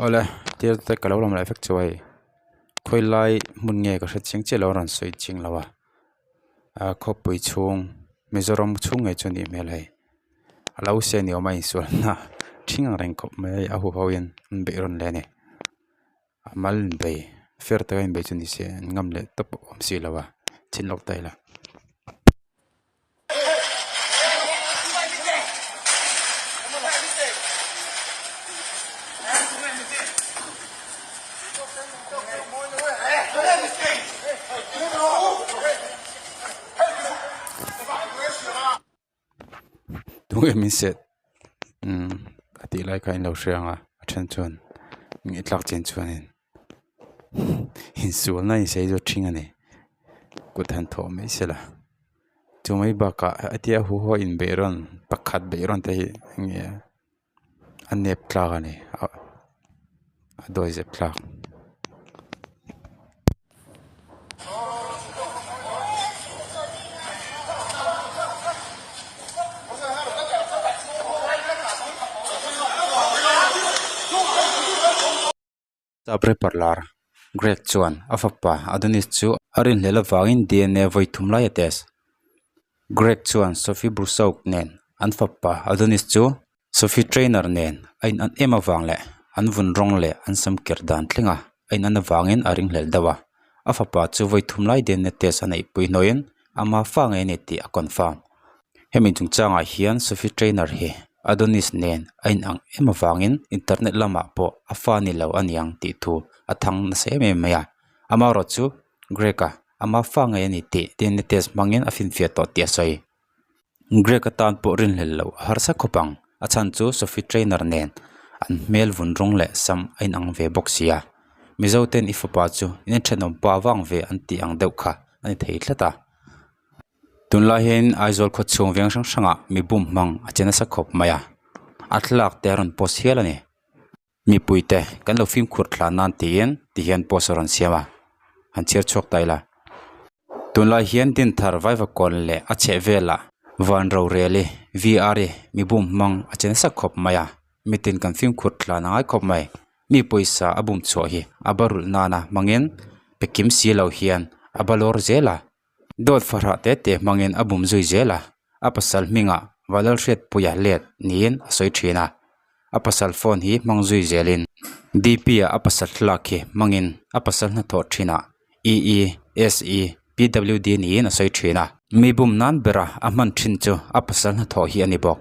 Awle tir te ka lo lam leh vek chu hei khawilai hmun nge ka hre chiang chiah lo a rawn sawi chiang lo a ah khawpui chhung Mizoram chhung ngei chu a nih hmel hei a lo se ni awm a insual na thing ang reng khawp mai a huho in an beih rawn leh a ni a mal in bei fair taka in bei chu ni se an ngam leh tawp awm si lo a chhin lawk ta ila. Tunge min seh umm a tih lai kha in lo hria ang a a then chuan ngaihthlak chen chuanin insualna insei chu a ṭhing a ni kut han thawh mai sela chu mai bakah hetia huho inbeih rawn pakhat beih rawn te hi enge a nep tlak a ni a dawizep thlak. Sap rapper lar Greg chuan a fapa Adonis chu a rinhlelh avangin DNA vawi thum lai a test. Greg chuan Sophie Brussaux nen an fapa Adonis chu Sophie Trainer nen a inan em avang leh an vun rawng leh an sam ker dan thleng a a inan avangin a ringhlelh deuh a. A fapa chu vawi thum lai DNA test a neihpui hnuaiin ama fa ngei a ni tih a confirm. Hemi chungchangah hian Sophie Trainer hi Adonis nen a inang em avangin internet lamah pawh a fa ni lo a niang tih thu a thang nasa em em mai a. Amaherawh chu Greg-a ama fa ngei a ni tih DNA test hmangin a finfiah tawh tih a sawi. Greg atan pawh rinhlelh loh a harsa khawp ang. A chhan chu Sophie Trainer nen an hmel vun rawng leh sam a inang ve bawk si a. Mizo ten i fapa chu in thenawm pa vang ve an tih ang deuh kha a ni thei tlat a. Tunlai hian Aizawl khaw chhung veng hrang hrangah mi bum hmang a che nasa khawp mai a, a thlalak te a rawn post hial a ni. Mipuite kan lo fimkhur thlah nan tiin ti hian post a rawn siam a, han chhiar chhuak ta ila. Tunlai hian Dinthar Vaivakawn leh a chheh velah van rorel i VR i mi bum hmang a che nasa khawp mai a, mitin kan fimkhur thlah na ngai khawp mai. Mi pawisa a bum chhuah hi a barulh nana hmangin pe kim si lo hian a balawr zel a. Dawt fahrah te te hmangin a bum zui zel a, a pasal hmingah Valalhriatpuia let niin a sawi thin a. A pasal phone hi hmang zui zelin DP ah a pasal thlalak hi hmangin a pasal hnathawh thinah EE, SE, PWD niin a sawi thin a. Mi bum nan bera a hman thin chu a pasal hnathawh hi a ni bawk.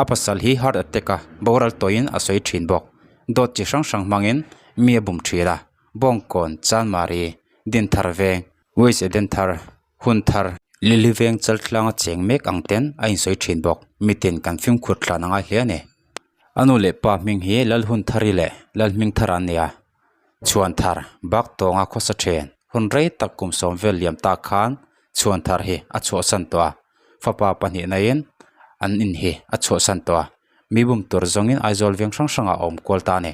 A pasal hi heart attack a boral tawhin a sawi thin bawk. Dawt chi hrang hrang hmangin mi a bum thin a, Bawngkawn, Chanmari, Dinthar Veng, Waste Eden thar, hun thar, Lily veng chal tlanga cheng mek ang ten a insawi thin bawk. Mitin kan fimkhur thlan a ngai hle a ni. A nu leh pa hming hi Lal hun thari leh Lal hming thar an ni a. Chhuan thar, bak tawnga khawsa then, hun rei tak kum sawm vel liam tak khan chhuan thar hi a chhuahsan tawh a. Fapa pahnih naiin an in hi a chhuahsan tawh a. Mi bum tur zawngin Aizawl veng hrang hrangah a awm kual ta a ni.